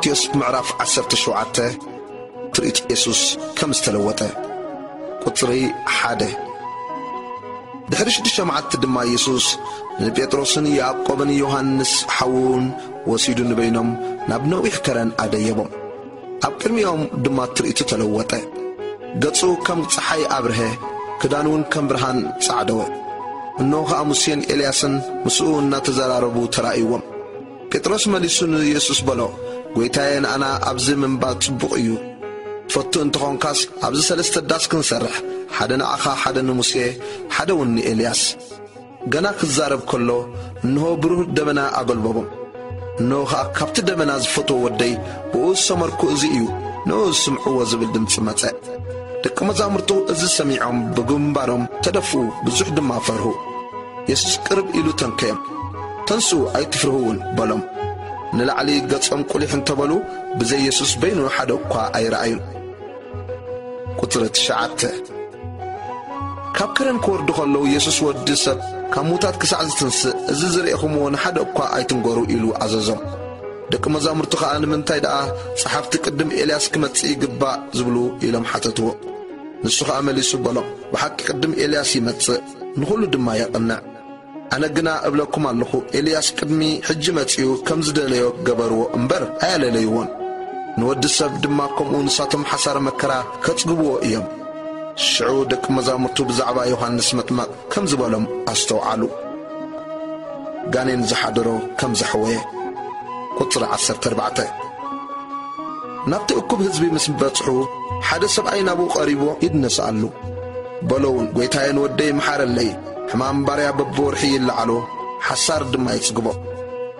ማቴዎስ ምዕራፍ ዓሰርተ ሸውዓተ። ትርኢት የሱስ ከም ዝተለወጠ። ቁጽሪ ሓደ። ድሕሪ ሽዱሽተ መዓልቲ ድማ የሱስ ንጴጥሮስን ያዕቆብን ዮሃንስ ሓዉን ወሲዱ ንበይኖም ናብ ነዊሕ ከረን ኣደየቦም። ኣብ ቅድሚኦም ድማ ትርኢቱ ተለወጠ። ገጹ ከም ጸሓይ ኣብርሀ፣ ክዳኑ እውን ከም ብርሃን ጻዕደወ። እንሆ ኸኣ ሙሴን ኤልያስን ምስኡ እናተዘራረቡ ተራእይዎም። ጴጥሮስ መሊሱ ንየሱስ በሎ፣ "ጐይታየ፣ ንኣና ኣብዚ ምንባር ጽቡቕ እዩ። ትፈቱ እንተኾንካስ ኣብዚ ሰለስተ ዳስ ክንሰርሕ፣ ሓደ ንዓኻ፣ ሓደ ንሙሴ፣ ሓደ እውን ንኤልያስ።" ገና ክዛረብ ከሎ፣ እንሆ ብሩህ ደበና ኣገልበቦም። እንሆ ኸኣ ካብቲ ደበና፣ "ዝፈትዎ ወደይ፣ ብኡ ዝሰመርኩ እዚ እዩ፣ ንኡ ስምዕዎ" ዝብል ድምጺ መጸ። ደቂ መዛሙርቱ እዚ ሰሚዖም ብግንባሮም ተደፍኡ፣ ብዙሕ ድማ ፈርሁ። የሱስ ቅርብ ኢሉ ተንከዮም። "ተንስኡ፣ ኣይትፍርህውን" በሎም። ንላዕሊ ገጾም ቁሊሕ እንተበሉ፣ ብዘይ የሱስ በይኑ ሓደ እኳ ኣይረኣዩን። ቁጽሪ ትሽዓተ። ካብ ከረን ክወርዱ ከለዉ፣ የሱስ፣ "ወዲ ሰብ ካብ ምዉታት ክሳዕ ዝትንስእ፣ እዚ ዝረኤኹምዎ ንሓደ እኳ ኣይትንገሩ" ኢሉ ኣዘዞም። ደቂ መዛሙርቱ ኸኣ፣ "ንምንታይ ደኣ ጸሓፍቲ ቅድም ኤልያስ ክመጽእ ይግባእ ዝብሉ?" ኢሎም ሓተትዎ። ንሱ ኸኣ መሊሱ በሎም፣ "ብሓቂ ቅድም ኤልያስ ይመጽእ፣ ንኹሉ ድማ የቕንዕ። ኣነ ግና እብለኩም ኣለኹ፣ ኤልያስ ቅድሚ ሕጂ መጺኡ ከም ዝደለዮ ገበርዎ እምበር ኣያለለይዎን። ንወዲ ሰብ ድማ ከምኡ ንሳቶም ሓሳረ መከራ ከጽግብዎ እዮም።" ሽዑ ደቂ መዛሙርቱ ብዛዕባ ዮሃንስ መጥመቕ ከም ዝበሎም ኣስተውዓሉ። ጋኔን ዝሓደሮ ከም ዘሕወየ። ቁጽሪ ዓሰርተ ኣርባዕተ። ናብቲ እኩብ ህዝቢ ምስ በጽሑ፣ ሓደ ሰብኣይ ናብኡ ቀሪቡ፣ "ኢድ ነስኣሉ" በሎ እውን፣ "ጐይታየ፣ ንወደይ ምሓረለይ፣ ሕማም ባርያ በብወርሒ ይለዓሎ፣ ሓሳር ድማ ይጽግቦ።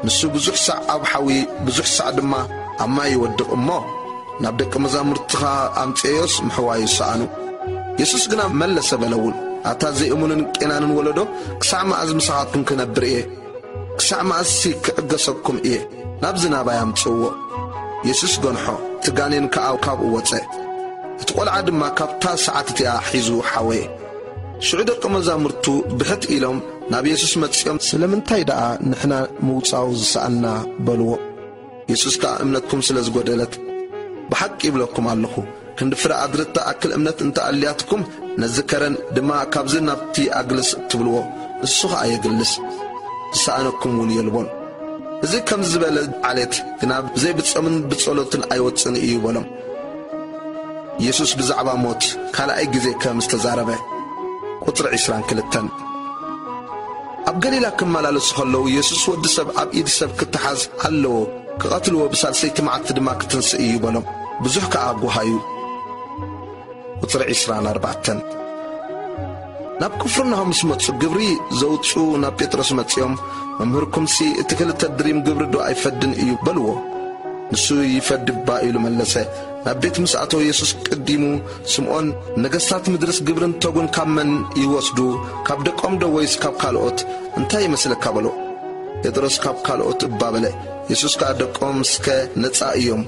ንሱ ብዙሕ ሳዕ ኣብ ሓዊ፣ ብዙሕ ሳዕ ድማ ኣብ ማይ ይወድቕ እሞ፣ ናብ ደቂ መዛሙርትኻ ኣምጽኤዮስ ምሕዋዩ ሰኣኑ።" የሱስ ግና መለሰ በለ እውን፣ "ኣታ ዘይእሙንን ቄናንን ወለዶ፣ ክሳዕ መኣዝ ምሳኻትኩም ክነብር እየ? ክሳዕ መኣዝሲ ክዕገሰኩም እየ? ናብዚ ናባይ ኣምጽእዎ።" የሱስ ገንሖ፣ እቲ ጋኔን ከኣ ካብኡ ወጸ። እቲ ቈልዓ ድማ ካብታ ሰዓት እቲኣ ሒዙ ሓወየ። ሽዑ ደቂ መዛሙርቱ ብሕት ኢሎም ናብ የሱስ መጺኦም፣ "ስለምንታይ ደኣ ንሕና ምውጻኡ ዝሰኣንና?" በልዎ። የሱስ ከኣ፣ "እምነትኩም ስለ ዝጐደለት፣ ብሓቂ ይብለኩም ኣለኹ፣ ክንዲ ፍረ ኣድሪ እትኣክል እምነት እንተ ኣልያትኩም፣ ነዚ ከረን ድማ ካብዚ ናብቲ ኣግልስ እትብልዎ፣ እሱ ኸኣ የግልስ፣ ዝሰኣነኩም እውን የልቦን። እዚ ከምዚ ዝበለ ዓሌት ግና ብዘይ ብጾምን ብጸሎትን ኣይወጽእን እዩ" በሎም። የሱስ ብዛዕባ ሞት ካልኣይ ግዜ ከም ዝተዛረበ። ቁጽሪ ዕስራን ክልተን። ኣብ ገሊላ ክመላለሱ ከለዉ፣ የሱስ፣ "ወዲ ሰብ ኣብ ኢድ ሰብ ክተሓዝ ኣለዎ፣ ክቐትልዎ፣ ብሳልሰይቲ መዓልቲ ድማ ክትንስእ እዩ" በሎም። ብዙሕ ከኣ ጓሃዩ። ቁጽሪ ዕስራን ኣርባዕተን። ናብ ቅፍርናሆም ምስ መጹ፣ ግብሪ ዘውጽኡ ናብ ጴጥሮስ መጺኦም፣ "መምህርኩምሲ እቲ ክልተ ድሪም ግብሪ ዶ ኣይፈድን እዩ?" በልዎ። ንሱ፣ "ይፈዲ እባ" ኢሉ መለሰ። ናብ ቤት ምስ ኣተወ፣ የሱስ ቅዲሙ፣ "ስምዖን፣ ነገስታት ምድርስ ግብርን ተጉን ካብ መን ይወስዱ? ካብ ደቆም ዶ ወይስ ካብ ካልኦት? እንታይ ይመስለካ?" በሎ። ጴጥሮስ፣ "ካብ ካልኦት" እባ በለ። የሱስ ከኣ፣ "ደቆምስከ ነጻ እዮም።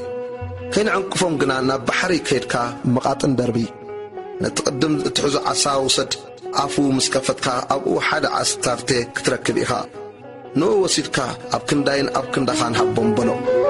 ከይንዕንቅፎም ግና ናብ ባሕሪ ከይድካ መቓጥን ደርቢ። ነቲ ቅድም እትሕዞ ዓሳ ውሰድ፣ ኣፉ ምስ ከፈትካ ኣብኡ ሓደ ዓስታርቴ ክትረክብ ኢኻ። ንኡ ወሲድካ ኣብ ክንዳይን ኣብ ክንዳኻን ሃቦም" በሎ።